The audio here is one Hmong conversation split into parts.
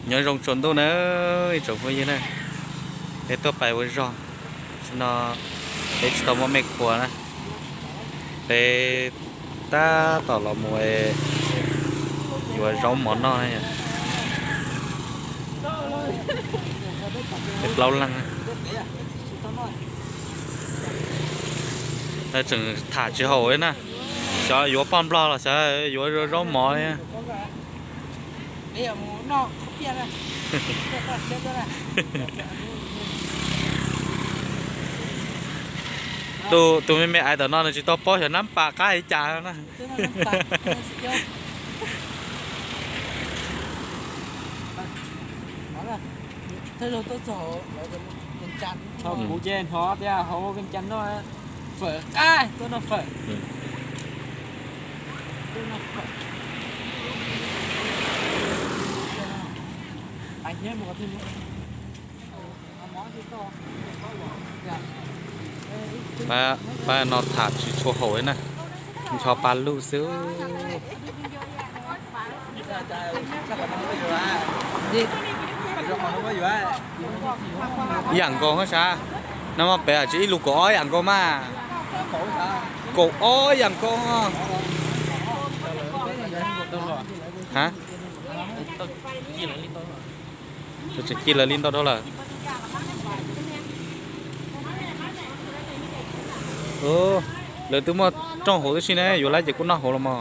Nyob zoo tsaus ntuj na, ib tsoom phooj ywg na, peb tuaj pais ua zog, tam sim no peb tsis tau muaj mej khuas na, peb tab tom los mus yuav zaub mov noj na. Peb plaub leeg tseem tham tsis haum li na, xyov yuav poj nplog los xyov yuav zaub mov li. Tus me me ais tom no nws tsis tau paub xyov nab pas qab li cas na. Kuv ces hnov tias hauv Vias Cas noj fawm qab, tuaj noj fawm. Pab no tham tsis tshua haum li na, ncho pa lug xwb. Ib yam nkaus sav, no peb tsis ib lus kaum ob yam nkaus mas. Kaum ob yam nkaus. Ha, tseem ci lawv li ntau dhau lawm. Lawv twb muaj rooj hauv tib si ne, yuav lawv ces kuj noj hauv los mas.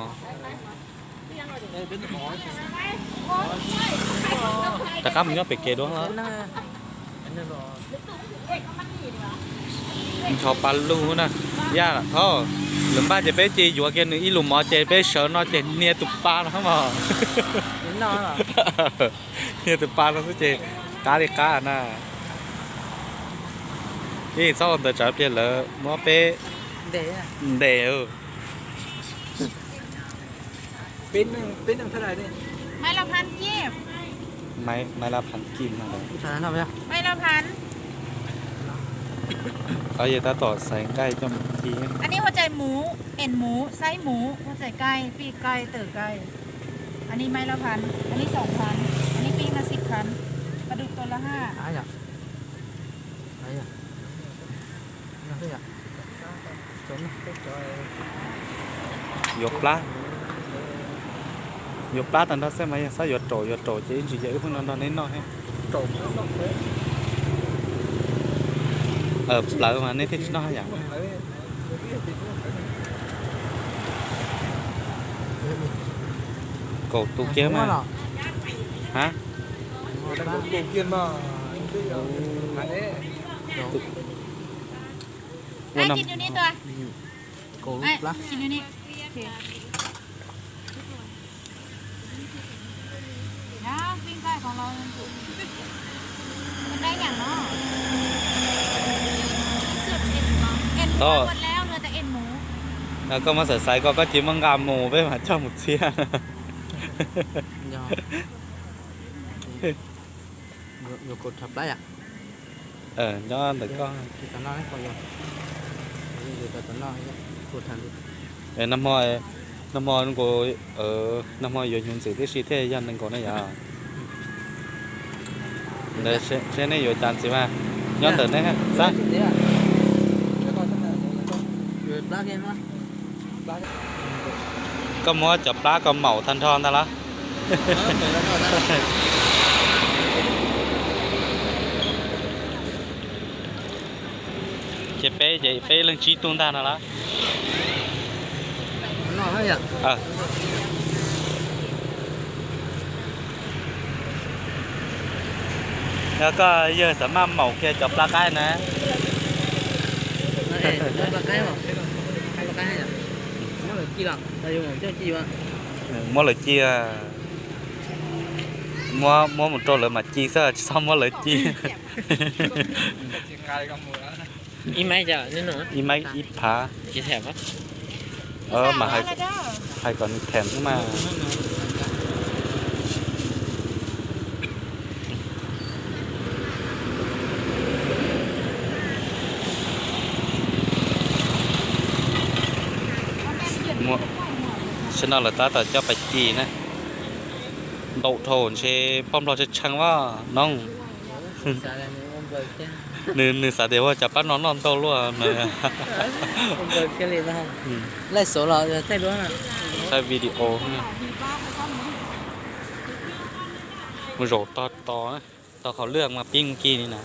Rov qab mus nyob pem kev dua. Ncho pa lug na, yaj thov, lawv npaj ces peb cia yuav kiag nws ib lus mov ces peb sawv no ces hnia tus pa no mog. Hnia tus pa no xwb ces qab li qab na. Ib txhob ua ntawd tsam pliag lawv muab peb ntes. Maiv la phav kib no. Yog tab tom xaiv nqaij coj mus ci. Anij huab cai muv, ej muv, xaib muv, huab cai kaij, pij kaij, tawm kaij. Anij maiv la phav, anij xoom phav, anij pij na xib phav, pa dum tau la haj. Yuav plab, yuav plab tag nrho xwb mas yog xav yuav raum yuav raum ces ib ntsis yog wb pheej nrog neb noj thiab. Plawv mas nej thiaj tsis noj yam. Kaum tus kiag mas. Ha, ua no. Koj muab xaiv xaiv koj, koj cia li muab nqa mus peb mam coj mus txiav. Nyob ntawm koj. Nag hmo, nag hmo yuav hnyuv ntxwm tib si thiaj yog nees nkaum ne yom. Ntawd seb nej yuav cas ntxiv mas nyob ntawm nej xab. Koj muab cov plab ko maum tag nrho ntag los? Ces peb ces peb leej tsib tug ntag no los? Yog koj yawg xav maj maum kiag cov plab qaib na. Muab lawv ci, muab, muab mus rau lawv mam ci xwb, tsis txhob muab lawv ci. Ib maib ib phav. Mas hais kom nws them xwb mas. Tam sim no lawv tab tom coj pais ci na. Ntau dhau ntshe poj nplog tshee tshee vaj no. Nws, nws xav tias ua cas pab no noj ntau luaj no. Thaij video, mus zaum tog tos, tau qhov lwj mas pib mus kis li na.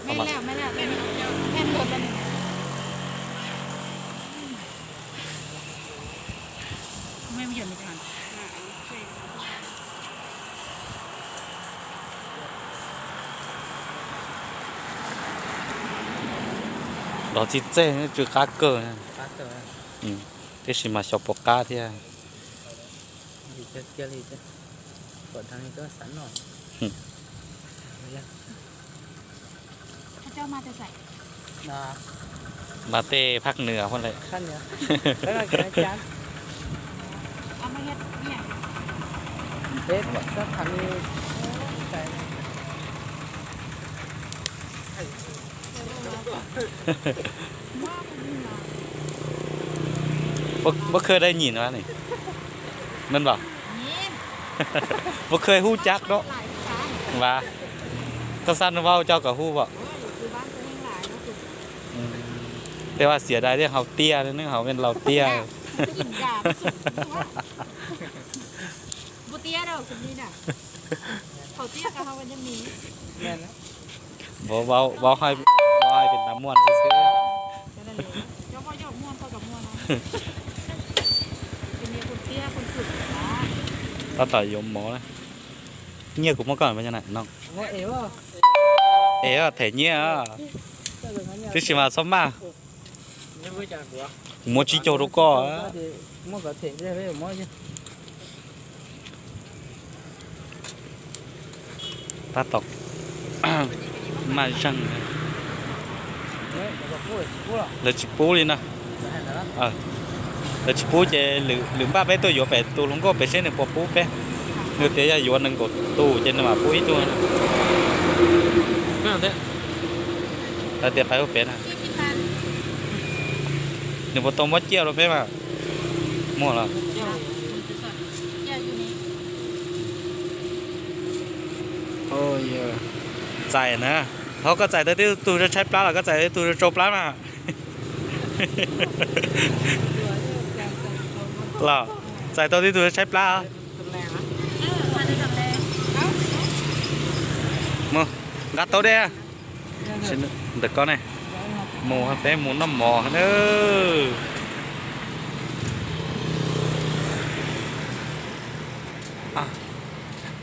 Dov txi txej tsw qab kawg, tab sis mas xyov puas qab thiab. Mas tej phaj nws lawm. Puab khawb dai nyim no ne, Meb Npaum? Puab khawb hub cab dua? Vas, koj xav nug Vauv coj kom hub as. Tej vaj xiam dai thiaj haus tiaj, neb haus me laus tiaj. Vauv, Vauv hais pem tas muaj xwb xwb. Tab tom yuav mov na. Nyiaj kuv muab koj no. Es them nyiaj, tab sis mas txhob maj. Kuv muab tsib caug rau koj. Tab tom maj zeeg. Lawv tsis pub li no. Lawv tsis pub ces lwm npaj peb tuaj yuav pem tus hluas nkauj pem seb nws puas pub peb. Nws tias yog yuav nees nkaum tus ces nws mam pub ib tug. Lawv tias pais ua pem na. Nws puas tau muab ciaj rau peb mas? Muaj los? Txais na. Thov koj txais tau tib tug tshaib plab los koj txais tib tug tsau plab mas. Los txais tau tib tug tshaib plab. Mus, nqa tau dej. Ntawm koj ne, mus peb mus noj mov na.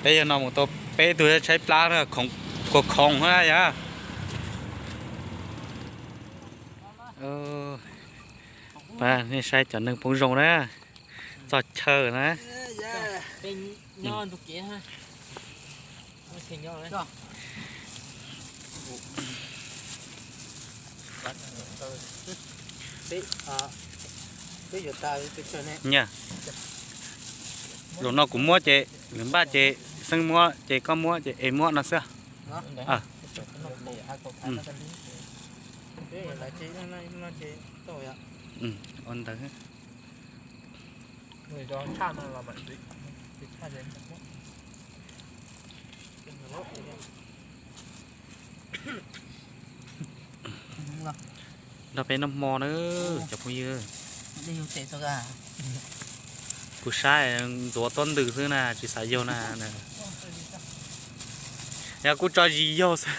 Peb yog no mus tau peb tug tshaib plab, khoov khoov na yog. Pab nej saib cov neeg poob zoo na, txog chaw na. Nyiaj, zaum no kuv muab ces lwm npaj ces Xeeb muab ces koj muab ces es muab no xwb. Ua ntawd. Nrog peb noj hmo na cov phooj ywg. Kuv saib ntxuav tuab ntws xwb na, tsis xav yaug na. Yog kuj tso zis yaug xwb.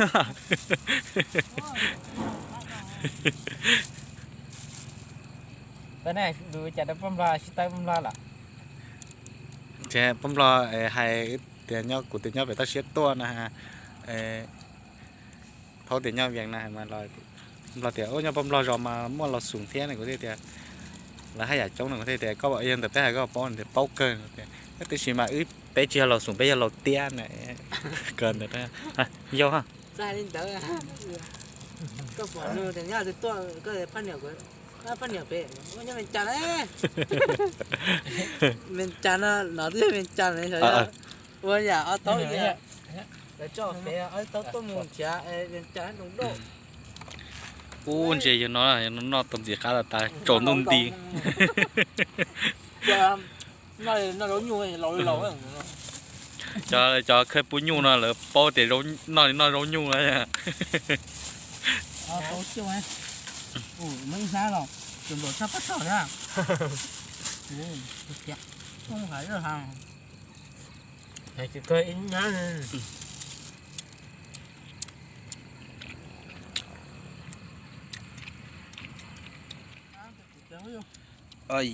Poj Nplog hais tias nyob, kuv tias nyob pem toj siab tuaj na, Thaub tias nyob Vias Nam mas los, Nplog tias nyob Paj Nplog zos mas muaj Laus Xoom thiab ne, kuv thiaj tias lawv haj yam coob no, kuv thiaj tias koj yog ntawm peb hais koj paub tias paub kawg tias, tab sis mas wb peb tsis yog Laus Xoom, peb yog Laus Tiab na. Yog Mem Cas no, no twb yog Mem Cas no, ua yam ob tau, lawv tso pem ob tau tuaj mus nrhiav Mem Cas zoo dua. Ub, ntsia yog no, noj tau ntxim qab tas tas tsaus ntuj nti. Noj zaub nyuj laus li laus. Cov khawb pub nyuj no lawv paub tias noj li noj zaub nyuj na.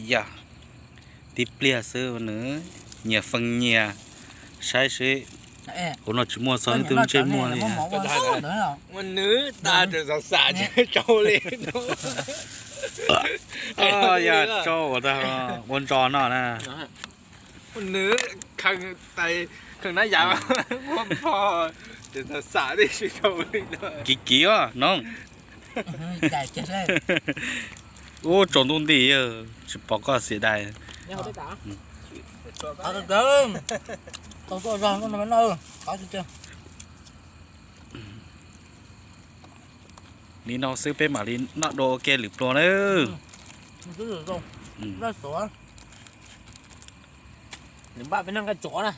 Yam, tib pliag xwb nws nyias feej nyias, saib seb, hauv no tsis muaj txog, leej twg ntsej muag li. Nws tas tseem xav xav tsis tau li. Yog tsau ua ntso no na. Nws kheej tais kheej nab yam ua pog, tseem xav xav tsis tau li. Kiv kiv os noog. Ub, tsaus ntuj nti, tsis pom koj xiam dais. Li no xwb peb mam li noj dua ua ke lwm pluas nawb. Npaj peb noj nqaij tsov na.